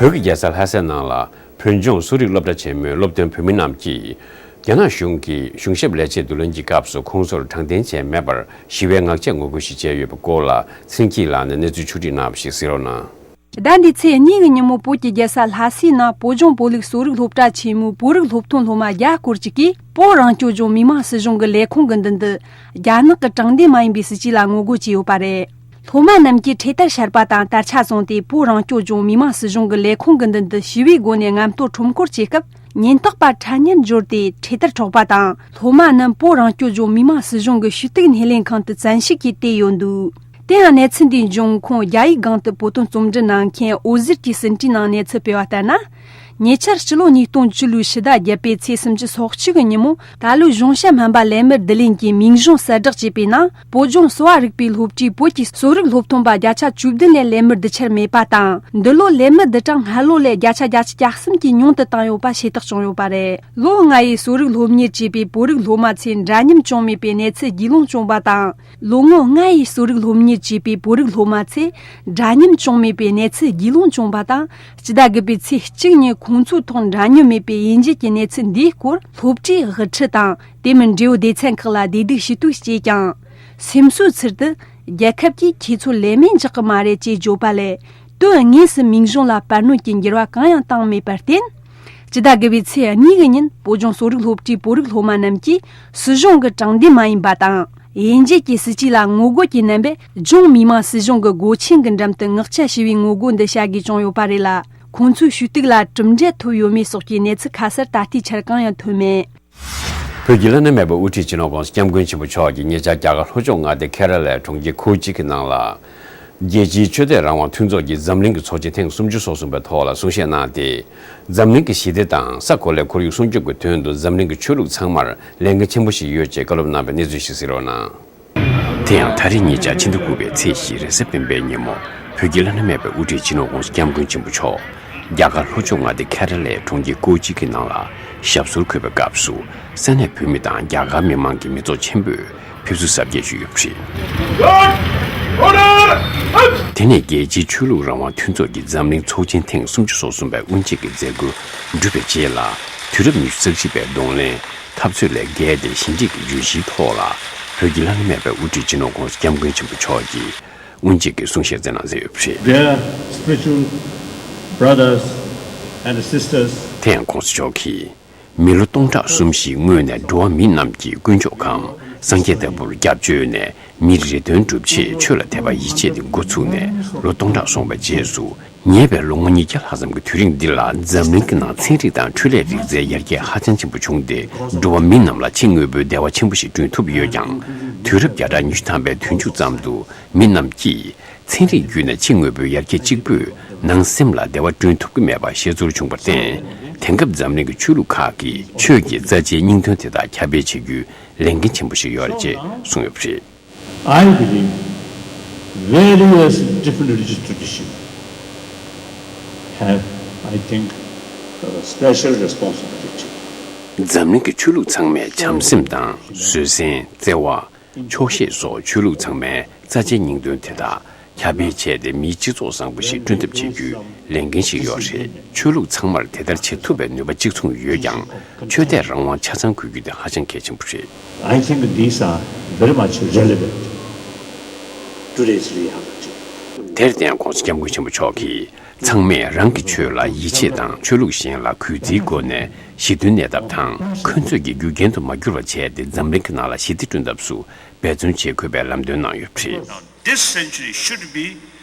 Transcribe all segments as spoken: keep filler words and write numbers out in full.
བོད་ཀྱི་རྒྱལ་ས་ལྷ་སའི་ནང་ལ་བོད་ལྗོངས་གསོ་རིག་སློབ་གྲྭ་ཆེན་མོའི་སློབ་ཐོན་བོད་མི་རྣམས་ཀྱིས། རྒྱ་ནག་གཞུང་གིས་གཞུང་ཞབས་ལས་བྱེད་བསྡུ་ལེན་གྱི་སྐབས་སུ་ཁོང་ཚོར་དྲང་བདེན་བྱས་མེད་པར་ཞི་བའི་ངག་བཅད་ངོ་རྒོལ་ཞིག་བྱས་ཡོད་པའི་སྐོར་ལ། ཚེ་སྐྱིད་ལགས་ནས་གནས་ཚུལ་ཕྱོགས་བསྒྲིགས་གནང་བ་ཞིག་གཟིགས་རོགས་གནང་། ཟླ་འདིའི་ཚེས་གཉིས་ཀྱི་ཉིན་མོ་བོད་ཀྱི་རྒྱལ་ས་ལྷ་སའི་ནང་བོད་ལྗོངས་བོད་རིགས་གསོ་རིག་སློབ་གྲྭ་ཆེན་མོའི་བོད་རིགས་སློབ་ཐོན་སློབ་མ་བརྒྱ་སྐོར་ཅིག་གིས་བོད་རང་སྐྱོང་ལྗོངས་མི་དམངས་སྲིད་གཞུང་གི་ལས་ཁུངས་ཀྱི་མདུན་དུ། རྒྱ་ནག་གི་དྲང་བདེན་མ་ཡིན་པའི་སྲིད་ཇུས་ལ་ངོ་རྒོལ་བྱས་ཡོད་པ་རེད། སློབ་མ་རྣམས་ཀྱིས་འཕྲེད་དར་ཤར་པ་དང་དར་ཆ་བཟུང་སྟེ། བོད་རང་སྐྱོང་ལྗོངས་མི་དམངས་སྲིད་གཞུང་གི་ལས་ཁུངས་ཀྱི་མདུན་དུ་ཞི་བའི་སྒོ་ནས་རྔམ་སྟོན་ཁྲོམ་སྐོར་བྱེད་སྐབས། ཉེན་རྟོག་པ་ཁྲལ་མཉམ་འབྱོར་ཏེ་འཕྲེད་དར་འཕྲོག་པ་དང་། སློབ་མ་རྣམས་བོད་རང་སྐྱོང་ལྗོངས་མི་དམངས་སྲིད་གཞུང་གི་ཞུ་གཏུག་སྣེ་ལེན་ཁང་དུ་བཙན་ཤུགས་ཀྱིས་བཏེགས་ཡོད་འདུག་དེ་ཡང་གནས་ཚུལ་འདིའི་འབྱུང་ཁུངས་རྒྱ་ཡིག་སྒང་དུ་བོད་དོན་རྩོམ་འབྲི་གནང་མཁན་འོད་ཟེར་གྱིས་ཟིན་བྲིས་ནང་གནས་ཚུལ་སྤེལ་བ་ལྟར་ན། ཉེ་ཆར་ཕྱི་ལོ་ཉིས་སྟོང་བཅུ་ལོའི་ཕྱི་ཟླ་བརྒྱད་པའི་ཚེས་སུམ་ཅུ་སོ་གཅིག་གི་ཉིན་མོ། ད་ལོའི་གཞུང་ཞབས་སྨན་པ་ལས་མི་བསྡུ་ལེན་གྱི་མིང་གཞུང་གསལ་བསྒྲགས་བྱས་པའི་ནང་། བོད་ལྗོངས་གསོ་བ་རིག་པའི་སློབ་གྲྭའི་བོད་ཀྱི་གསོ་རིག་སློབ་ཐོན་པ་བརྒྱ་ཆ་བཅུ་བདུན་ལས་ལས་མི་བསྡུ་འཆར་མེད་པ་དང་། འདི་ལོ་ལས་མི་བསྡུ་གྲངས་སྔ་ལོ་ལས་བརྒྱ་ཆ་བརྒྱད་ཅུ་གྱ་གསུམ་གྱིས་ཉུང་དུ་བཏང་ཡོད་པ་ཤེས་རྟོགས་བྱུང་ཡོད་པ་རེད། ལོ་ལྔ་ཡི་གསོ་རིག་སློབ་གཉེར་བྱས་པའི་བོད་རིགས་སློབ་མ་ཚོས་འདྲ་མཉམ་བྱུང་མེད་པའི་གནས་ཚུལ་རྒྱུས་ལོན་བྱུང་བ་དང་། ལོ་ངོ་ལྔ་ཡི་གསོ་རིག་སློབ་གཉེར་བྱས་པའི་བོད་རིགས་སློབ་མ་ཚོས་འདྲ་མཉམ་བྱུང་མེད་པའི་གནས་ཚུལ་རྒྱུས་ལོན་བྱུང་བ་དང་། སྤྱི་ཟླ་དགུ་པའི་ཚེས་གཅིག་ཉིན་ཁོང་ཚོའི་ཐོག་འདྲ་མཉམ་མེད་པའི་དབྱེ་འབྱེད་ཀྱི་གནས་ཚུལ་འདིའི་སྐོར་སློབ་གྲྭའི་དབུ་ཁྲིད་དང་། དེ་མིན་འབྲེལ་ཡོད་སྡེ་ཚན་ཁག་ལ་བདེ་སྡུག་ཞུ་གཏུག་བྱས་ཀྱང་། སེམས་གསོའི་ཚུལ་དུ། རྒྱལ་ཁབ་ཀྱིས་ཁྱེད་ཚོར་ལས་མེད་འཇོག་གི་མ་རེད་ཅེས་བརྗོད་པ་ལས། དོན་དངོས་སུ་མིང་གཞུང་ལ་བར་སྣོན་གྱི་འགྱུར་བ་གང་ཡང་བཏང་མེད་པར་བརྟེན། སྤྱི་ཟླ་དགུ་པའི་ཚེས་གཉིས་ཀྱི་ཉིན་བོད་ལྗོངས་གསོ་རིག་སློབ་གྲྭའི་བོད་རིགས་སློབ་མ་རྣམས་ཀྱིས་སྲིད་གཞུང་གི་དྲང་བདེན་མ་ཡིན་པ་དང་། དབྱེ་འབྱེད་ཀྱི་སྲིད་ཇུས་ལ་ངོ་རྒོལ་གྱི་རྣམ་པས། ལྗོངས་མི་དམངས་སྲིད་གཞུང་གི་སྒོ་ཆེན་གྱི་འགྲམ་དུ་ངག་བཅད་ཞི་བའི་ངོ་རྒོལ་འདི་བྱ་དགོས་བྱུང་ཡོད་པ་རེད་ལ། ཁོང་ཚོའི་ཞུ་གཏུག་ལ་གྲུབ་འབྲས་ཐོབ་ཡོད་མེད་སོགས་ཀྱི་གནས་ཚུལ་ཁ་གསལ་ད་ལྟའི་ཆར་གང་ཡང་ཐོན་མེད། བོད་ཀྱི་བླ་ན་མེད་པའི་དབུ་ཁྲིད་སྤྱི་ནོར་༸གོང་ས་༸སྐྱབས་མགོན་ཆེན་པོ་མཆོག་གིས་ཉེ་ཆར་རྒྱ་གར་ལྷོ་ཕྱོགས་མངའ་སྡེ་ཁེ་ར་ལའི་གྲོང་ཁྱེར་ཀོ་ཅི་གི་ནང་ལ། རྒྱལ་སྤྱིའི་ཆོས་དད་རང་དབང་མཐུན་ཚོགས་ཀྱི་འཛམ་གླིང་གི་ཚོགས་ཆེན་ཐེངས་སུམ་ཅུ་སོ་གསུམ་པའི་ཐོག་ལ་གསུང་བཤད་གནང་སྟེ། འཛམ་གླིང་གི་ཞི་བདེ་དང་ས་གོ་ལའི་ཁོར་ཡུག་སྲུང་སྐྱོབ་ཀྱི་དོན་དུ་འཛམ་གླིང་གི་ཆོས་ལུགས་ཚང་མར་ལས་འགན་ཆེན་པོ་ཞིག་ཡོད་ཅེས་བཀའ་སློབ་གནང་བའི་གནས་ཚུལ་ཞིག་གཟིགས་རོགས་གནང་། དེ་ཡང་ད་རེས་ཉེ་ཆར་ཕྱི་ཟླ་དགུ་པའི་ཚེས་བཞི་རེས་གཟའ་སྤེན་པའི་ཉིན་མོ། བོད་ཀྱི་བླ་ན་མེད་པའི་དབུ་ཁྲིད་སྤྱི་ནོར་༸གོང་ས་༸སྐྱབས་མགོན་ཆེན་པོ་མཆོག་རྒྱ་གར་ལྷོ་ཕྱོགས་མངའ་སྡེ་ཁེ་ར་ལའི་གྲོང་ཁྱེར་ཀོ་ཅི་གི་ནང་ལ་ཞབས་སོར་འཁོད་པའི་སྐབས་སུ། ས་གནས་བོད་མི་དང་རྒྱ་གར་མི་མང་གི་མི་ཚོགས་ཆེན་པོས་ཕེབས་བསུ་གཟབ་རྒྱས་ཞུས་ཡོད་པ་རེད། དེ་ནས་རྒྱལ་སྤྱིའི་ཆོས་ལུགས་རང་དབང་མཐུན་ཚོགས་ཀྱི་འཛམ་གླིང་ཚོགས་ཆེན་ཐེངས་སུམ་ཅུ་སོ་གསུམ་པའི་དབུ་འབྱེད་ཀྱི་མཛད་སྒོ་གྲུབ་པའི་རྗེས་ལ། དུས་རབས་ཉི་ཤུ་རྩ་གཅིག་པའི་གདོང་ལེན་འཐབ་རྩོད་ལས་བརྒལ་ཏེ་ཞི་འགྲིག་གི་བརྗོད་གཞིའི་ཐོག་ལ། བོད་ཀྱི་བླ་ན་མེད་པའི་དབུ་ཁྲིད་སྤྱི་ནོར་༸གོང་ས་༸སྐྱབས་མགོན་ཆེན་པོ་མཆོག་གིས་དབུ་འབྱེད་ཀྱི་གསུང་བཤད་སྩལ་གནང་མཛད་ཡོད་པ་རེད། Dear spiritual brothers and sisters, དེ་ཡང་༸གོང་ས་མཆོག་གིས། མི་ལོ་སྟོང་ཕྲག་གསུམ་བཞིའི་སྔོན་ནས་འགྲོ་བ་མི་རྣམས་ཀྱིས་དཀོན་མཆོག་གམ་སངས་རྒྱས་ལྟ་བུར་སྐྱབས་བཅོལ་ནས། མིའི་རེ་འདུན་སྒྲུབ་ཆེད་ཆོས་ལ་དད་པ་ཡིད་ཆེས་དེ་འགོ་ཚུགས་ནས་ལོ་སྟོང་ཕྲག་སོང་བའི་རྗེས་སུ། ཉེ་བའི་ལོ་ངོ་ཉིས་བརྒྱ་ལྷག་ཙམ་གྱི་དུས་རིང་འདི་ལ། འཛམ་གླིང་གི་ནང་ཚན་རིག་དང་འཕྲུལ་ལས་རིག་རྩལ་ཡར་རྒྱས་ཧ་ཅང་ཆེན་པོ་བྱུང་སྟེ། འགྲོ་བ་མི་རྣམས་ལ་ཕྱི་དངོས་པོའི་བདེ་བ་ཆེན་པོ་ཞིག་བསྐྲུན་ཐུབ་ཡོད་ཀྱང་། དུས་རབས་བརྒྱ་ཕྲག་ཉི་ཤུ་ཐམ་པའི་དུས་མཇུག་ཙམ་དུ། མི་རྣམས་ཀྱིས་ཚན་རིག་བརྒྱུད་ནས་ཕྱི་དངོས་པོའི་ཡར་རྒྱས་གཅིག་པུས་ནང་སེམས་ལ་བདེ་བ་བསྐྲུན་ཐུབ་ཀྱི་མེད་པ་ཤེས་ཚོར་བྱུང་བར་བརྟེན། དེང་སྐབས་འཛམ་གླིང་གི་ཆོས་ལུགས་ཁག་གིས་ཆོས་ཀྱི་རྩ་ཆེའི་སྙིང་དོན་དེ་དག་ཁྱབ་སྤེལ་བྱེད་རྒྱུའི་ལས་འགན་ཆེན་པོ་ཞིག་ཡོད་རེད་ཅེས་གསུངས་ཡོད་པ་རེད། I believe various different religious traditions have, I think, a special responsibility. འཛམ་གླིང་གི་ཆོས་ལུགས་ཚང་མས་བྱམས་སེམས་དང་བཟོད་བསྲན། བརྩེ་བ། ཆོག་ཤེས་སོགས་ཆོས་ལུགས་ཚང་མའི་རྩ་ཆེའི་སྙིང་དོན་དེ་དག་ཁྱབ་སྤེལ་བྱས་ཏེ། མིའི་སྤྱི་ཚོགས་བཟང་པོ་ཞིག་བསྐྲུན་ཐབས་བྱེད་རྒྱུའི་ལས་འགན་ཞིག་ཡོད་རེད། ཆོས་ལུགས་ཚང་མར་དེ་ལྟར་བྱེད་ཐུབ་པའི་ནུས་པ་གཅིག་མཚུངས་ཡོད་ཀྱང་། ཆོས་དད་རང་དབང་ཆ་ཚང་དགོས་རྒྱུ་དེ་ཧ་ཅང་གལ་ཆེན་པོ་རེད། I think these are very much relevant to today's reality. དེར་བརྟེན་༸གོང་ས་༸སྐྱབས་མགོན་ཆེན་པོ་མཆོག་གིས། ཚང་མས་རང་གི་ཆོས་ལ་ཡིད་ཆེས་དང་། ཆོས་ལུགས་གཞན་ལ་གུས་བརྩིའི་སྒོ་ནས་ཞི་མཐུན་གནས་ཐབས་དང་། འཁོན་རྩོད་ཀྱི་རྒྱུ་རྐྱེན་དུ་མ་འགྱུར་བ་བྱས་ཏེ། འཛམ་གླིང་གི་ནང་ལ་ཞི་བདེ་བསྐྲུན་ཐབས་སུ་འབད་བརྩོན་བྱེད་དགོས་པའི་ལམ་སྟོན་གནང་ཡོད་པ་རེད། This century should be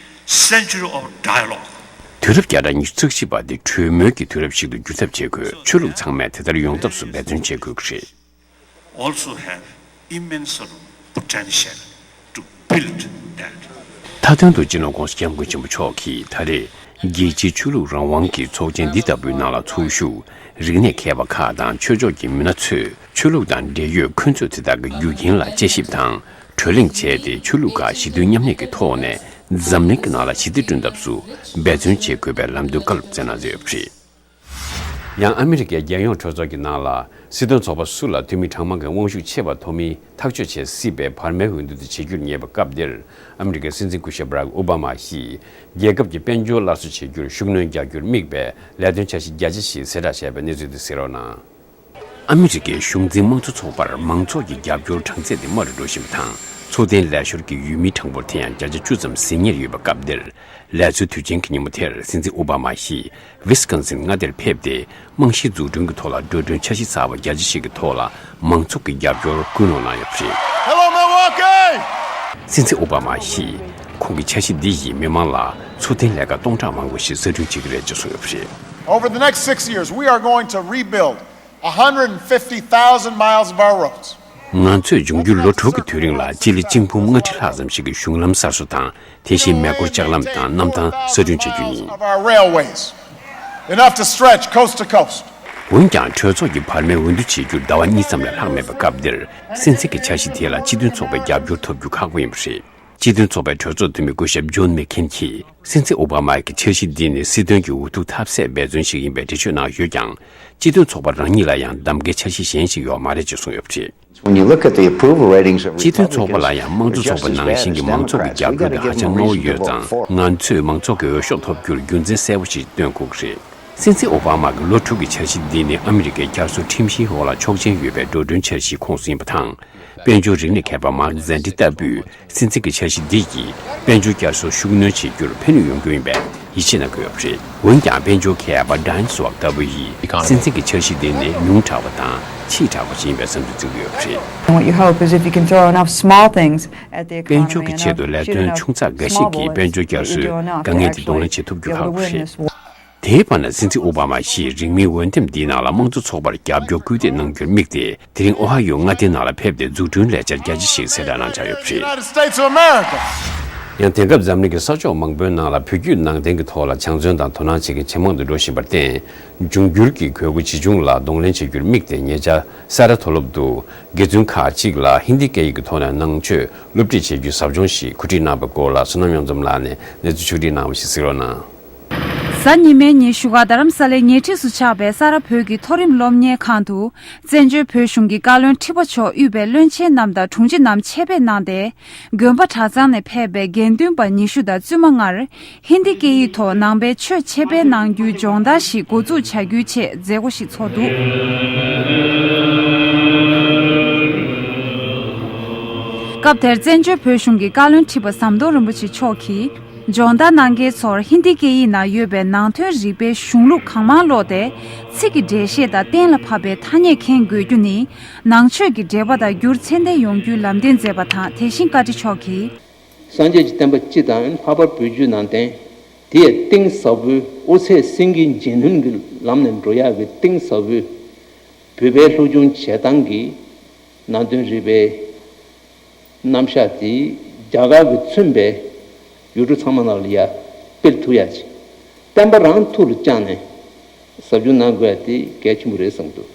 century of dialogue. དུས་རབས་བརྒྱ་ཕྲག་ཉི་ཤུ་རྩ་གཅིག་པ་འདི་གྲོས་མོལ་གྱི་དུས་རབས་ཤིག་ཏུ་འགྱུར་ཐབས་བྱེད་དགོས། ཆོས་ལུགས་ཚང་མས་དེ་ལྟར་ཡོང་ཐབས་སུ་འབད་བརྩོན་བྱེད་དགོས་ཀྱི་རེད། Also have immense sort of potential to build that. མཐའ་དོན་དུ་སྤྱི་ནོར་༸གོང་ས་༸སྐྱབས་མགོན་ཆེན་པོ་མཆོག་གིས་ད་རེས་རྒྱལ་སྤྱིའི་ཆོས་ལུགས་རང་དབང་གི་ཚོགས་ཆེན་འདི་ལྟ་བུའི་ནང་ལ་ཚོགས་ཞུགས་རིག་གནས་མཁས་པ་ཁག་དང་ཆོས་ཕྱོགས་ཀྱི་མི་སྣ་ཚོས་ཆོས་ལུགས་དང་འབྲེལ་ཡོད་འཁོན་རྩོད་དེ་དག་གི་རྒྱུ་རྐྱེན་ལ་དཔྱད་ཞིབ་དང་། གྲོས་གླེང་བྱས་ཏེ། ཆོས་ལུགས་ཁག་ཞི་མཐུན་མཉམ་གནས་ཀྱི་ཐོག་ནས་འཛམ་གླིང་གི་ནང་ལ་ཞི་བདེ་བསྐྲུན་ཐབས་སུ་འབད་བརྩོན་བྱེད་དགོས་པའི་ལམ་སྟོན་བཀའ་སློབ་སྩལ་གནང་མཛད་ཡོད་པ་རེད། ཡང་ཨ་མི་རི་ཀའི་རྒྱལ་ཡོངས་གྲོས་ཚོགས་ཀྱི་ནང་ལ་སྲིད་དོན་ཚོགས་པ་སུ་ལ་འཐུས་མི་གྲངས་མང་གི་དབང་ཤུགས་ཆེ་བ་ཐོབ་མིན་ཐག་གཅོད་བྱེད་སྲིད་པའི་བར་མའི་འོས་བསྡུ་དེ་བྱེད་རྒྱུར་ཉེ་བའི་སྐབས་འདིར། ཨ་མི་རི་ཀའི་སྲིད་འཛིན་སྐུ་ཞབས་བྷ་རག་ཨོ་བྷ་མ་ཡིས་རྒྱལ་ཁབ་ཀྱི་དཔལ་འབྱོར་སླར་གསོ་བྱེད་རྒྱུར་ཤུགས་སྣོན་རྒྱག་རྒྱུར་དམིགས་པའི་ལས་དོན་འཆར་གཞི་བརྒྱ་ཆ་ཞིག་གསལ་བསྒྲགས་བྱས་པའི་གནས་ཚུལ་དེ་གཟིགས་རོགས་གནང་། ཨ་མི་རི་ཀའི་གཞུང་འཛིན་དམངས་གཙོ་ཚོགས་པར་མང་ཚོགས་ཀྱི་རྒྱབ་སྐྱོར་གྲངས་ཚད་དེ་དམའ་རུ་འགྲོ་བཞིན་པ་དང་། ཚོགས་གཏན་ལས་ཤོར་གྱི་འོས་མིའི་གྲངས་འབོར་དེ་ཡང་བརྒྱ་ཆ་བཅུ་ཙམ་ཟིན་ཉེར་ཡོད་པའི་སྐབས་འདིར། ལས་ཚོའི་དུས་ཆེན་གྱི་ཉིན་མོ་དེར་སྲིད་འཛིན་ཨོ་བྷ་མ་ཡིས་ཝི་སི་ཀོན་སིན་མངའ་སྡེར་ཕེབས་ཏེ། རྨང་གཞིའི་འཛུགས་སྐྲུན་གྱི་ཐོག་ལ་འགྲོ་གྲོན་འཆར་གཞི་གསར་པ་བརྒྱ་ཆ་ཞིག་གི་ཐོག་ལ་མང་ཚོགས་ཀྱི་རྒྱབ་སྐྱོར་སྐུལ་སློང་གནང་ཡོད་པ་རེད། Hello, Milwaukee! སྲིད་འཛིན་ཨོ་བྷ་མ་ཡིས་ཁོང་གི་འཆར་གཞི་འདི་ཡིས་མི་མང་ལ་ཚོགས་གཏན་ལས་ཀ་སྟོང་ཕྲག་མང་པོ་ཞིག་གསར་སྐྲུན་བྱེད་ཀྱི་རེད་ཅེས་གསུངས་ཡོད་པ་རེད། Over the next six years, we are going to rebuild one hundred fifty thousand miles of our roads. ང་ཚོས་འབྱུང་འགྱུར་ལོ་དྲུག་གི་དུས་རིང་ལ་སྤྱི་ལེ་གཅིག་འབུམ་ལྔ་ཁྲི་ལྷག་ཙམ་ཞིག་གི་གཞུང་ལམ་གསར་བཟོ་དང་། དེ་བཞིན་མེ་འཁོར་ལྕགས་ལམ་དང་གནམ་ཐང་གསར་སྐྲུན་བྱ་རྒྱུ་ཡིན། Of our railways. Enough to stretch coast to coast. འོན་ཀྱང་། གྲོས་ཚོགས་ཀྱི་བར་མའི་འོས་བསྡུ་བྱེད་རྒྱུར་ཟླ་བ་གཉིས་ཙམ་ལས་ལྷག་མེད་པའི་སྐབས་འདིར། སྲིད་འཛིན་གྱི་འཆར་གཞི་དེ་ལ་སྤྱི་མཐུན་ཚོགས་པའི་རྒྱབ་སྐྱོར་ཐོབ་རྒྱུ་ཁག་པོ་ཡིན་པ་རེད། སྤྱི་མཐུན་ཚོགས་པའི་གྲོས་ཚོགས་འཐུས་མི་སྐུ་ཞབས་ཇོན་མེག་ཁེན་གྱིས། སྲིད་འཛིན་ཨོ་བྷ་མ་གི་འཆར་གཞི་འདི་ནི་སྲིད་དོན་གྱི་འུ་ཐུག་ཐབས་ཟད་འབད་བརྩོན་ཞིག་ཡིན་པའི་འགྲེལ་བརྗོད་གནང་ཡོད་ཀྱང་། སྤྱི་མཐུན་ཚོགས་པ་རང་ཉིད་ལ་ཡང་གདམ་གའི་འཆར་གཞི་གཞན་ཞིག་ཡོད་མ་རེད་ཅེས་གསུངས་ཡོད་པ་རེད། When you look at the approval ratings of Republicans, སྤྱི་མཐུན་ཚོགས་པ་ལ་ཡང་དམངས་གཙོ་ཚོགས་པ་ནང་བཞིན་གྱི་མང་ཚོགས་ཀྱི་རྒྱབ་སྐྱོར་དེ་ཧ་ཅང་དམའ་བོ་ཡོད་ཙང་། ང་ཚོས་མང་ཚོགས་ཀྱི་འོས་ཤོག་ཐོབ་རྒྱུར་རྒྱུ་མཚན་གསལ་བོ་ཞིག་སྟོན་དགོས་ཀྱི་རེད། སྲིད་འཛིན་ཨོ་བྷ་མ་གི་ལོ་དྲུག་གི་འཆར་གཞི་འདི་ནི་ཨ་མི་རི་ཀའི་བསྐྱར་གསོ་ཁྲིམས་གཞིའི་འོག་ལ་ཆོག་མཆན་ཡོད་པའི་འགྲོ་གྲོན་འཆར་གཞིའི་ཁོངས་སུ་ཡིན་པ་དང་། དཔལ་འབྱོར་རིག་གནས་མཁས་པ་མཱག་ཛན་ཏི་ལྟ་བུས། སྲིད་འཛིན་གྱི་འཆར་གཞི་འདི་ཡིས་དཔལ་འབྱོར་བསྐྱར་གསོར་ཤུགས་སྣོན་བྱེད་རྒྱུར་ཕན་ནུས་ཡོང་རྒྱུ་ཡིན་པའི་ཡིད་ཆེས་གནང་གི་ཡོད་པ་རེད། འོན་ཀྱང་། དཔལ་འབྱོར་མཁས་པ་ཌན་སི་ཝག་ལྟ་བུ་ཡིས། སྲིད་འཛིན་གྱི་འཆར་གཞི་འདི་ནི་ཉུང་དྲགས་པ་དང་ཕྱིས་དྲགས་པ་ཞིག་ཡིན་པའི་བསམ་ཚུལ་བརྩི་གི་ཡོད་པ་རེད། And what you hope is if you can throw enough small things at the economy, དཔལ་འབྱོར་གྱི་ཆེད་དུ་ལས་དོན་ཆུང་ཚགས་འགའ་ཞིག་གིས་དཔལ་འབྱོར་བསྐྱར་གསོའི་དཀའ་ངལ་དེ་གདོང་ལེན་བྱེད་ཐུབ་རྒྱུ་ཁག་པོ་རེད། དེའི་བར་ན། སྲིད་འཛིན་ཨོ་བྷ་མ་ཡིས་རིང་མིན་འོས་འདེམས་འདིའི་ནང་ལ་དམངས་གཙོ་ཚོགས་པར་རྒྱབ་སྐྱོར་སྐུལ་འདེད་གནང་རྒྱུར་དམིགས་ཏེ། དེ་རིང་ཨོ་ཧ་ཡོ་མངའ་སྡེའི་ནང་ལ་ཕེབས་ཏེ་འཛུགས་སྐྲུན་ལས་འཆར་བརྒྱ་ཆ་ཞིག་གསལ་བསྒྲགས་གནང་འཆར་ཡོད་པ་རེད། United States of America. ཡང་དེང་སྐབས་འཛམ་གླིང་གི་ས་ཕྱོགས་མང་པོའི་ནང་ལ་བོད་བརྒྱུད་ནང་བསྟན་གྱི་ཐོག་ལ་སྦྱང་བརྩོན་དང་དོ་སྣང་བྱེད་མཁན་ཇེ་མང་དུ་འགྲོ་བཞིན་པར་བརྟེན། འབྱུང་འགྱུར་གྱི་དགོས་མཁོ་ཇི་བྱུང་ལ་གདོང་ལེན་བྱེད་རྒྱུར་དམིགས་ཏེ། ཉེ་ཆར་ས་རཱ་མཐོ་སློབ་ཏུ་དགེ་བཙུན་ཁག་ཅིག་ལ་ཧིན་དི་སྐད་ཡིག་གི་ཐོག་ནས་ནང་ཆོས་སློབ་ཁྲིད་བྱེད་རྒྱུའི་ཟབ་སྦྱོང་ཞིག་གོ་སྒྲིག་གནང་བའི་སྐོར་ལ། བསོད་ནམས་གཡུ་འཛོམས་ལགས་ནས་གནས་ཚུལ་ཕྱོགས་སྒྲིག་གནང་བ་ཞིག་གཟིགས་རོགས་གནང་། གཟའ་ཉི་མའི་ཉིན་བཞུགས་སྒར་རྡ་རམ་ས་ལའི་ཉེ་འཁྲིས་སུ་ཆགས་པའི་ས་རཱ་བོད་ཀྱི་མཐོ་རིམ་སློབ་གཉེར་ཁང་དུ། བཙན་བྱོལ་བོད་གཞུང་གི་བཀའ་བློན་ཁྲི་པ་མཆོག་དབུས་པའི་བློན་ཆེན་རྣམས་དང་དྲུང་ཆེ་རྣམས་ཆེད་ཕེབས་གནང་སྟེ། དགོན་པ་གྲྭ་ཚང་ནས་ཕེབས་པའི་དགེ་འདུན་པ་ཉི་ཤུ་དང་བཙུན་མ་ལྔར་ཧིན་དི་སྐད་ཡིག་ཐོག་ནང་པའི་ཆོས་འཆད་སྤེལ་གནང་རྒྱུའི་སྦྱོང་བརྡར་ཞིག་འགོ་འཛུགས་བྱ་རྒྱུའི་ཆེད་མཛད་སྒོ་ཞིག་ཚོགས་འདུག་སྐབས་དེར་བཙན་བྱོལ་བོད་གཞུང་གི་བཀའ་བློན་ཁྲི་པ་ཟམ་གདོང་རིན་པོ་ཆེ་མཆོག་གིས། སྦྱོང་བརྡར་གནང་མཁན་ཚོར་ཧིན་དི་སྐད་ཡིག་ནང་ཡོད་པའི་ནང་དོན་རིག་པའི་གཞུང་ལུགས་གང་མང་ཀློག་སྟེ། ཚིག་གི་འགྲེལ་བཤད་དང་གཏན་ལ་ཕབ་པའི་ཐ་སྙད་མཁྱེན་དགོས་རྒྱུ་ནི། ནང་ཆོས་ཀྱི་འགྲེལ་པ་དང་བསྒྱུར་ཚད་ལྡན་ཡོང་རྒྱུའི་ལམ་སྟོན་མཛད་པ་དང་། དེ་བཞིན་བཀའ་ཁྲི་མཆོག་གིས། སངས་རྒྱས་ཀྱི་བསྟན་པ་སྤྱི་དང་ལྷག་པར་བོད་བརྒྱུད་ནང་བསྟན་དེ་ཡི་གཏིང་ཟབ་པོའི་དབུ་ཚད་སེང་གེའི་འབྱིན་ལྷུན་གྱི་ལམ་ནས་འགྲོ་ཡག་གི་གཏིང་ཟབ་པོའི་བོད་པའི་སློབ་སྦྱོང་བྱེད་སྟངས་ཀྱི་ནང་དོན་རིག་པའི་རྣམ་གཞག་དེ་རྒྱ་གར་གྱིས་མཚོན་པའི་ཡུལ་གྲུ་ཚང་མ་ནང་ལ་ཡར་སྤེལ་ཐུབ་ཡག་ཅིག་བསྟན་པ་རང་ཐུགས་ལ་བཅངས་ནས་ཟབ་སྦྱོང་གནང་དགོས་ཡག་དེ་གལ་ཆེན་པོ་རེད་བསམ་འདུག་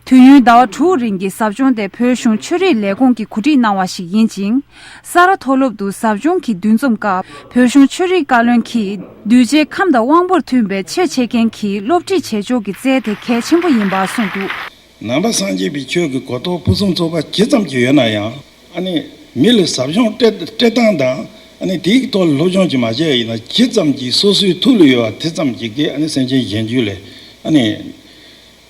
དུས་ཡུན་ཟླ་བ་དྲུག་རིང་གི་ཟབ་སྦྱོང་དེ་བོད་གཞུང་ཆོས་རིག་ལས་ཁུངས་ཀྱིས་གོ་སྒྲིག་གནང་བ་ཞིག་ཡིན་ཅིང་། ས་རཱ་མཐོ་སློབ་ཏུ་ཟབ་སྦྱོང་གི་འདུ་འཛོམས་སྐབས། བོད་གཞུང་ཆོས་རིག་བཀའ་བློན་གྱིས། གདུལ་བྱའི་ཁམས་དང་དབང་པོར་མཐུན་པའི་ཆོས་འཆད་མཁན་གྱི་སློབ་ཁྲིད་བྱེད་ཕྱོགས་ཀྱི་རྩལ་དེ་གལ་ཆེན་པོ་ཡིན་པ་གསུངས་འདུག་ནང་པ་སངས་རྒྱས་པའི་ཆོས་ཀྱི་གོ་རྟོགས་ཕུན་སུམ་ཚོགས་པ་ཇི་ཙམ་གྱིས་ཡོད་ན་ཡང་། ཨ་ནི་མི་ལ་ཟབ་སྦྱོང་སྤྲད་སྤྲད་སྟངས་དང་། ཨ་ནི་དེའི་ཐོག་ལ་སློབ་སྦྱོང་ཅིག་མ་བྱས་ཡིན་ན། ཇི་ཙམ་གྱིས་སོ་སོའི་ཐུགས་ལ་ཡོད་པ་དེ་ཙམ་གྱིས་ཀྱིས་ཨ་ནི་སེམས་ཅན་གཞན་རྒྱུད་ལ་ཨ་ནི་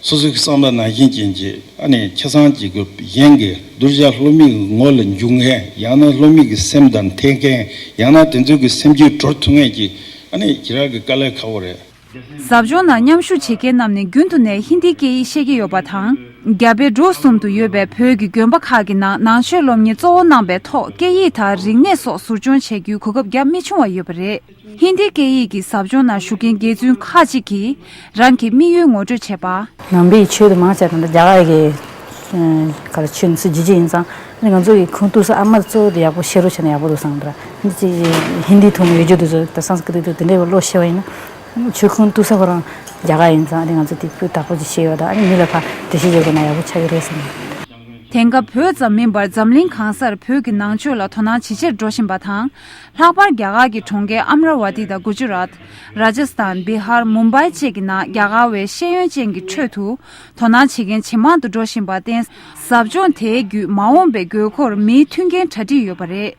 སོ་སོའི་བསམ་པ་ནང་བཞིན་ཅན་གྱི་ཨ་ནི་ཆ་ཚང་གཅིག་གི་གཞན་གྱི་གདུལ་བྱ་སློབ་མའི་ངོ་ལ་འཇུག་མཁན། ཡང་ན་སློབ་མའི་སེམས་དང་འཐད་མཁན། ཡང་ན་དེ་ཚོའི་སེམས་རྒྱུད་གྲོལ་ཐུབ་མཁན་གྱི་ཨ་ནི་ཞེ་དྲག་གི་དཀའ་ལས་ཁག་པོ་རེད། ཟབ་སྦྱོང་ནང་མཉམ་ཞུགས་བྱེད་མཁན་རྣམས་ནི་རྒྱུན་དུ་ནས་ཧིན་དིའི་སྐད་ཡིག་ཤེས་ཀྱི་ཡོད་པ་དང་། རྒྱ་བལ་འབྲུག་གསུམ་དུ་ཡོད་པའི་བོད་ཀྱི་དགོན་པ་ཁག་གི་ནང་ནང་ཆོས་སློབ་གཉེར་གཙོ་བོ་གནང་པའི་ཐོག་སྐད་ཡིག་དང་རིག་གནས་སོགས་ཟུར་སྦྱོང་བྱེད་རྒྱུའི་གོ་སྐབས་རྒྱ་མི་ཆུང་བ་ཡོད་པ་རེད། ཧིན་དིའི་སྐད་ཡིག་གི་ཟབ་སྦྱོང་ནང་ཞུགས་མཁན་དགེ་བཙུན་ཁག་ཅིག་གིས་རང་གི་དམིགས་ཡུལ་ངོ་སྤྲོད་བྱས་པ། ནང་པའི་ཆོས་དེ་མང་ཆེ་བ་ད་ལྟ་རྒྱ་གར་གྱི་ག་རེ་ཆོས་ནི་སུ་བརྗོད་རྒྱུ་ཡིན་ཙང་། ཨ་ནི་ང་ཚོ་ཡི་ཁུངས་གཏུགས་ས་ཨ་མ་གཙོ་བོ་དེ་ཡག་པོ་ཤེས་རོགས་བྱས་ན་ཡག་པོ་འདུག་བསམ་གི་འདུག་འདི་ཅི་ཧིན་དི་ཐོག་ནས་ཡོད་རྒྱུ་དེ་ཚོ་ད་སཾ་སྐྲྀ་ཏ་དེ་འདྲའི་བ་ཀློག་ཤེས་པ་ཡིན་ན། ཨ་ནི་ཆོས་ཁུངས་གཏུགས་ས་ཁོ་རང་རྒྱ་གར་ཡིན་ཙང་། ཨ་ནི་ང་ཚོ་དེ་སྤུས་དག་པོ་ཅིག་ཤེས་ཡོད་ད། ཨ་ནི་མི་ལ་ཕར་འགྲེལ་བཤད་རྒྱག་དགོས་ན་ཡག་པོ་ཆགས་ཀྱི་རེད་བསམ་གི་འདུག་དེང་སྐབས་བོད་ཙམ་མིན་པར་འཛམ་གླིང་གང་སར་བོད་ཀྱི་ནང་ཆོས་ལ་དོ་སྣང་ཇེ་ཆེར་འགྲོ་བཞིན་པ་དང་། ལྷག་པར་རྒྱ་གར་གྱི་གྲོང་ཁྱེར་ཨམ་ར་ཝ་ཏི་དང་གུ་ཇུ་རཱཏ། རཱ་ཇ་སི་ཐན། བི་ཧར། མུམ་བྷའི་བཅས་ཀྱི་ནང་རྒྱ་གར་བའི་ཤེས་ཡོན་ཅན་གྱི་ཁྲོད་དུ་དོ་སྣང་བྱེད་མཁན་ཇེ་མང་དུ་འགྲོ་བཞིན་པར་བརྟེན། ཟབ་སྦྱོང་དེའི་བརྒྱུད་མ་འོངས་པའི་དགོས་མཁོར་མིའི་མཐུན་རྐྱེན་གྲ་སྒྲིག་ཡོད་པ་རེད།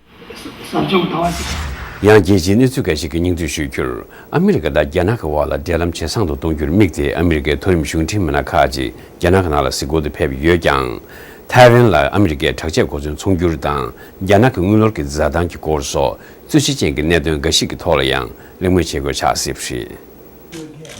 ཡང་རྒྱལ་སྤྱིའི་གནས་ཚུལ་འགའ་ཞིག་གི་སྙིང་བསྡུས་ཞུས་རྒྱུར། ཨ་མི་རི་ཀ་དང་རྒྱ་ནག་གི་དབར་ལ་འབྲེལ་ལམ་ཇེ་བཟང་དུ་གཏོང་རྒྱུར་དམིགས་ཏེ་ཨ་མི་རི་ཀའི་མཐོ་རིམ་གཞུང་འབྲེལ་མི་སྣ་ཁག་ཅིག་རྒྱ་ནག་གི་ནང་ལ་གཟིགས་སྐོར་དུ་ཕེབས་ཡོད་ཀྱང་། ཐའེ་ཝན་ལ་ཨ་མི་རི་ཀས་དྲག་ཆས་གོ་མཚོན་ཚོང་སྒྱུར་དང་། རྒྱ་ནག་གི་དངུལ་ལོར་གྱི་འཛའ་ཐང་གི་སྐོར་སོགས་རྩོད་གཞི་ཅན་གྱི་གནད་དོན་འགའ་ཞིག་གི་ཐོག་ལ་ཡང་གླེང་མོལ་བྱེད་དགོས་ཆགས་སྲིད་པ་རེད།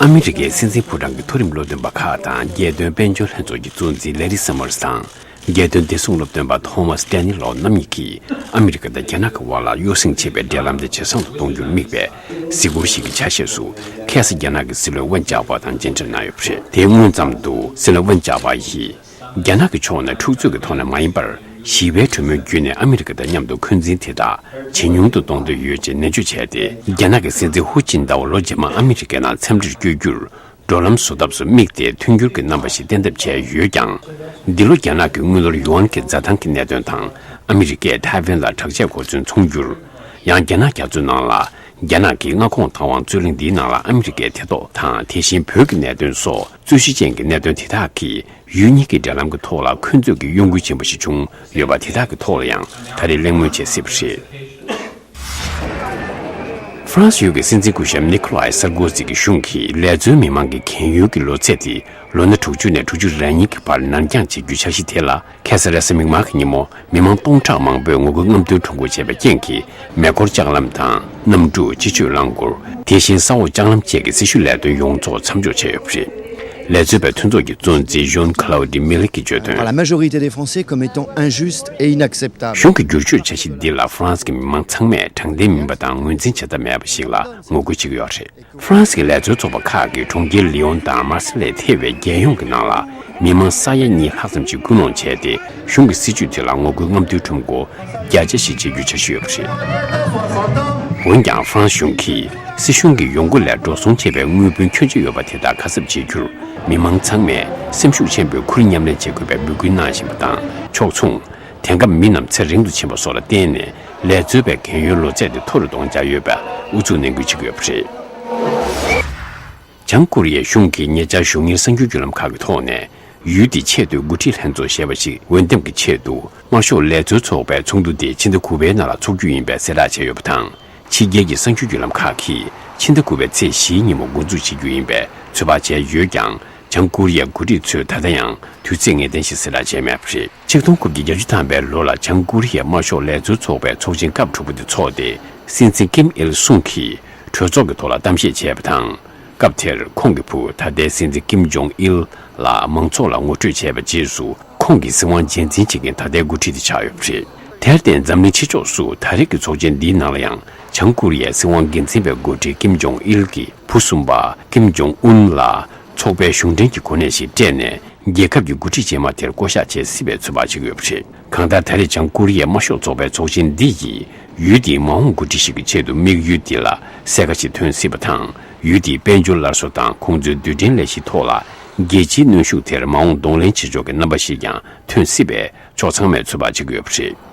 ཨ་མི་རི་ཀའི་སྲིད་འཛིན་ཕོ་བྲང་གི་མཐོ་རིམ་སློབ་སྟོན་པ་ཁག་དང་རྒྱལ་དོན་དཔལ་འབྱོར་ལྷན་ཚོགས་ཀྱི་གཙོ་འཛིན་ལེ་རི་སམ་མར་སི་དང་། རྒྱལ་དོན་བདེ་སྲུང་སློབ་སྟོན་པ་ཐོ་མཱ་སི་ཏེ་ནི་ལོ་རྣམ་གཉིས་ཀྱིས་ཨ་མི་རི་ཀ་དང་རྒྱ་ནག་གི་དབར་ལ་གཡོ་ཟོལ་ཆེ་བའི་འབྲེལ་ལམ་དེ་ཇེ་བཟང་དུ་གཏོང་རྒྱུར་དམིགས་པའི་གཟིགས་སྐོར་ཞིག་གི་ཆ་ཤས་སུ། ཁ་སང་རྒྱ་ནག་གི་སྲིད་བློན་ཝུན་ཅཱ་ཧྥ་དང་མཇལ་འཕྲད་གནང་ཡོད་པ་རེད། དེའི་སྔོན་ཙམ་དུ་སྲིད་བློན་ཝུན་ཅཱ་ཧྥ་ཡིས། རྒྱ་ནག་གི་ཕྱོགས་ནས་འཁྲུག་རྩོད་ཀྱི་ཐོག་ནས་མ་ཡིན་པར། ཞི་བའི་གྲོས་མོལ་བརྒྱུད་ནས་ཨ་མི་རི་ཀ་དང་མཉམ་དུ་འཁོན་འཛིན་དེ་དག་ཇེ་ཉུང་དུ་གཏོང་འདོད་ཡོད་ཅེས་ནན་བརྗོད་བྱས་ཏེ། རྒྱ་ནག་གི་སྲིད་འཛིན་ཧུ་ཅིན་ཏཱའོ་ལོ་རྗེས་མ་ཨ་མི་རི་ཀའི་ནང་འཚམས་འདྲིར་བསྐྱོད་རྒྱུར། འགྲོ་ལམ་བཟོ་ཐབས་སུ་དམིགས་ཏེ་མཐུན་འགྱུར་གྱི་རྣམ་པ་ཞིག་གཏན་འབེབས་བྱས་ཡོད་ཀྱང་། འདི་ལོ་རྒྱ་ནག་གི་དངུལ་ལོར་ཡུའན་གྱི་འཛའ་ཐང་གི་གནད་དོན་དང་། ཨ་མི་རི་ཀས་ཐའེ་ཝན་ལ་དྲག་ཆས་གོ་མཚོན་ཚོང་སྒྱུར། ཡང་རྒྱ་ནག་རྒྱ་མཚོའི་ནང་ལ། རྒྱ་ནག་གི་མངའ་ཁོངས་བདག་དབང་རྩོད་གླེང་འདིའི་ནང་ལ་ཨ་མི་རི་ཀའི་ཐེ་གཏོགས་དང་། དེ་བཞིན་བོད་ཀྱི་གནད་དོན་སོགས་རྩོད་གཞི་ཅན་གྱི་གནད་དོན་དེ་དག་གིས་ཡུལ་གཉིས་ཀྱི་འབྲེལ་ལམ་གྱི་ཐོག་ལ་འཁོན་རྩོད་ཀྱི་གཡོ་འགུལ་ཆེན་པོ་ཞིག་བྱུང་ཡོད་པ་དེ་དག་གི་ཐོག་ལ་ཡང་ད་རེས་གླེང་མོལ་བྱེད་སྲིད་པ་རེད། ཧྥ་རན་སི་ཡུལ་གྱི་སྲིད་འཛིན་སྐུ་ཞབས་ནི་ཁོ་ལའི་སར་ཀོ་ཟི་གི་གཞུང་གིས་ལས་འཛོལ་མི་མང་གི་གྱེན་ཡོལ་གྱི་ལོ་ཚད་དེ་ལོ་ན་དྲུག་ཅུ་ནས་དྲུག་ཅུ་རེ་གཉིས་ཀྱི་བར་ནར་འགྱངས་བྱེད་རྒྱུའི་འཆར་གཞི་དེ་ལ། ཁ་སང་རེས་གཟའ་མིག་དམར་གྱི་ཉིན་མོ། མི་མང་སྟོང་ཕྲག་མང་པོས་ངོ་རྒོལ་རྔམ་སྟོན་ཁྲོམ་སྐོར་བྱས་པའི་རྐྱེན་གྱིས། མེ་འཁོར་ལྕགས་ལམ་དང་། གནམ་གྲུ། སྤྱི་སྤྱོད་རླངས་འཁོར། དེ་བཞིན་ས་འོག་ལྕགས་ལམ་བཅས་ཀྱི་སྲི་ཞུ་ལས་དོན་ཡོངས་རྫོགས་མཚམས་འཇོག་བྱས་ཡོད་པ་རེད། ལས་རྩོལ་བའི་མཐུན་ཚོགས་ཀྱི་གཙོ་འཛིན་ཇོན་ཁ་ལའུ་ཌི་མི་ལི་གིས་བརྗོད་དོན། Par la majorité des Français comme étant injuste et inacceptable. གཞུང་གི་བསྒྱུར་བཅོས་འཆར་གཞི་འདི་ལ་ཧྥ་རན་སི་གི་མི་མང་ཚང་མས་དྲང་བདེན་མིན་པ་དང་ངོས་འཛིན་བྱ་ཐབས་མེད་པ་ཞིག་ལ་ངོ་རྒོལ་བྱེད་ཀྱི་ཡོད་རེད། ཧྥ་རན་སི་གི་ལས་རྩོལ་ཚོགས་པ་ཁག་གིས་གྲོང་ཁྱེར་ལི་ཡོན་དང་མར་སེ་ལེ་ཐེ་བའི་རྒྱལ་ཡོངས་ཀྱི་ནང་ལ་མི་མང་ས་ཡ་གཉིས་ལྷག་ཙམ་ཞིག་སྐུལ་སློང་བྱས་ཏེ། གཞུང་གི་སྲིད་བྱུས་དེ་ལ་ངོ་རྒོལ་རྔམ་སྟོན་ཁྲོམ་སྐོར་བརྒྱ་ཆ་བཞི་བྱེད་རྒྱུའི་འཆར་གཞི་ཡོད་པ་རེད། འོན་ཀྱང་། ཧྥ་རན་སི་གཞུང་གིས་སྲིད་གཞུང་གི་ཡོང་སྒོ་ལས་འགྲོ་སོང་ཆེ་བའི་དངུལ་བུན་འཁྱོལ་འཆོལ་ཡོད་པ་དེ་དག་ཁ་གསབ་བྱེད་རྒྱུར། མི་མང་ཚང་མས་སེམས་ཤུགས་ཆེན་པོས་ཁུར་མཉམ་ལེན་བྱེད་དགོས་པའི་འབོད་སྐུལ་གནང་བཞིན་པ་དང་ཕྱོགས་མཚུངས། དེང་སྐབས་མི་རྣམས་ཚེ་རིང་དུ་ཕྱིན་པ་སོགས་ལ་བརྟེན་ནས། ལས་རྩོལ་བའི་གྱེན་ཡོལ་ལོ་ཚད་དེ་མཐོ་རུ་གཏོང་འཆར་ཡོད་པ་ཨུ་ཚུགས་ནན་སྐུལ་བྱེད་ཀྱི་ཡོད་པ་རེད། བྱང་ཀོ་རི་ཡའི་གཞུང་གིས་ཉེ་ཆར་གཞུང་གཉེར་གསར་འགྱུར་བརྒྱུད་ལམ་ཁག་གི་ཐོག་ནས། ཡུལ་དེའི་ཆེས་མཐོའི་འགོ་ཁྲིད་ལྷན་ཚོགས་ཞེས་པ་ཞིག་འོས་འདེམས་ཀྱི་ཆེད་དུ། དམར་ཤོག་ལས་རྩོལ་ཚོགས་པའི་ཚོགས་འདུ་དེ་ཕྱི་ཟླ་དགུ་པའི་ནང་ལ་འཚོགས་རྒྱུ་ཡིན་པའི་གསལ་བསྒྲགས་བྱས་ཡོད་པ་དང་། ཕྱི་རྒྱལ་གྱི་གསར་འགྱུར་བརྒྱུད་ལམ་ཁག་གིས་ཕྱི་ཟླ་དགུ་པའི་ཚེས་བཞིའི་ཉིན་མོ་འགོ་འཛུགས་བྱེད་རྒྱུ་ཡིན་པའི་ཚོད་དཔག་བྱས་ཡོད་ཀྱང་། བྱང་ཀོ་རི་ཡའི་འགོ་ཁྲིད་ཚོས་ད་ལྟ་ཡང་དུས་ཚེས་ངེས་གཏན་ཞིག་གསལ་བསྒྲགས་བྱས་མེད་པ་རེད། ཆིག་སྟོང་དགུ་བརྒྱ་བརྒྱད་ཅུ་ཐམ་པའི་ལོ་ལ་བྱང་ཀོ་རི་ཡའི་དམར་ཤོག་ལས་རྩོལ་ཚོགས་པའི་ཚོགས་ཆེན་སྐབས་དྲུག་པ་དེ་འཚོགས་ཏེ། སྲིད་འཛིན་ཀིམ་ཨིལ་སུང་གིས་གྲོས་ཚོགས་ཀྱི་ཐོག་ལ་གཏམ་བཤད་བྱས་པ་དང་། སྐབས་དེར་ཁོང་གི་བུ་ད་ལྟའི་སྲིད་འཛིན་ཀིམ་ཇོང་ཨིལ་ལ་མང་ཚོགས་ལ་ངོ་སྤྲོད་བྱས་པའི་རྗེས་སུ། ཁོང་གིས་སྲིད་དབང་རྒྱལ་འཛིན་བྱེད་མཁན་ད་ལྟའི་འགོ་ཁྲིད་དེ་ཆགས་ཡོད་པ་རེད། དེར་བརྟེན། འཛམ་གླིང་ཕྱི་ཕྱོགས་སུ་ད་རེས་ཀྱི་ཚོགས་ཆེན་འདིའི་ནང་ལ་ཡང་། བྱང་ཀོ་རི་ཡའི་སྲིད་དབང་སྒེར་འཛིན་པའི་འགོ་ཁྲིད་ཀིམ་ཇོང་ཨིལ་གྱི་བུ་གསུམ་པ་ཀིམ་ཇོང་ཨུན་ལ། ཚོགས་པའི་གཞུང་འབྲེལ་གྱི་གོ་གནས་ཤིག་སྤྲད་ནས། རྒྱལ་ཁབ་ཀྱི་འགོ་ཁྲིད་རྗེས་མ་དེར་བསྐོ་གཞག་བྱེད་སྲིད་པའི་ཚོད་དཔག་བྱེད་ཀྱི་ཡོད་པ་རེད། གང་ལྟར། ད་རེས་བྱང་ཀོ་རི་ཡའི་དམར་ཤོག་ཚོགས་པའི་ཚོགས་ཆེན་འདི་ཡིས། ཡུལ་དེའི་མ་འོངས་འགོ་ཁྲིད་ཞིག་གི་ཆེད་དུ་དམིགས་ཡུལ་འདི་ལ་གསལ་ཁ་ཞིག་ཐོན་སྲིད་པ་དང་། ཡུལ་དེའི་དཔལ་འབྱོར་སླར་གསོ་དང་། ཁོང་ཚོའི་རྡུལ་ཕྲན་ལས་གཞིའི་ཐོག་ལ། རྒྱལ་སྤྱིའི་གནོན་ཤུགས་དེར་མ་འོངས་གདོང་ལེན་བྱེད་ཕྱོགས་ཀྱི་རྣམ་པ་ཞིག་ཀྱང་ཐོན་སྲིད་པས། ཕྱོགས་ཚང་མས་ཚོད་དཔག་བྱེད་ཀྱི་ཡོད་པ་རེད།